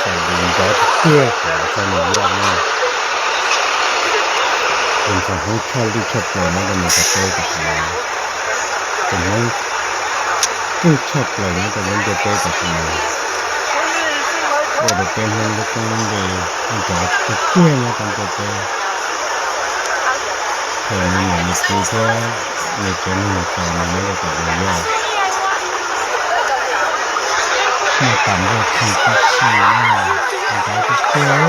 Tus nrov tiag tiag thaum txog nws loj na. Tus ntxhais Hmoob tshaj lij tshaj plaws nyob rau nws cov teb tam sim no. Tus Hmoob kuj tshaj plaws nyob rau lub ntiaj teb tam sim no. Ua rau peb Hmoob lub koob lub npe nrov tiag tiag nyob rau ntiaj teb. Thaum nws niam nws txiv thiab nws tsev neeg txaus nws nyob rau tom New York. Muaj tas nrog kis tib si na, nrov tiag tiag.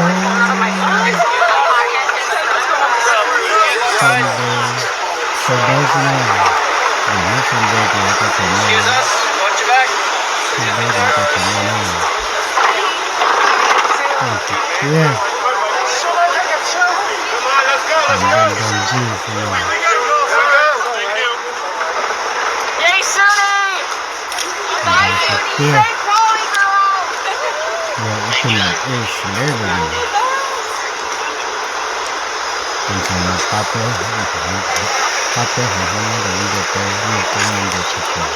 Sau npe, sau dawb xwb na, vim muab sau npe ces yuav tau thaum no, sau dawb ces yuav tau thaum no na. Tiag tiag, tas npe nrog ntsig xwb na. Nrov tiag tiag. Yog ib tug nam ej celebrity. Tus ntxhais no pab peb, pab peb haiv Hmoob nyob rau lub ntiaj teb muaj koob muaj npe tshaj plaws.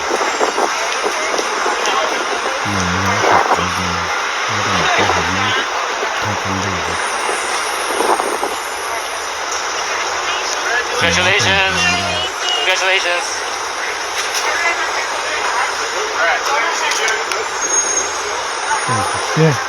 Nws yog ib tug txiv zoo nyob rau peb haiv Hmoob thoob qab ntuj. Congratulations. Congratulations. Tiag tiag.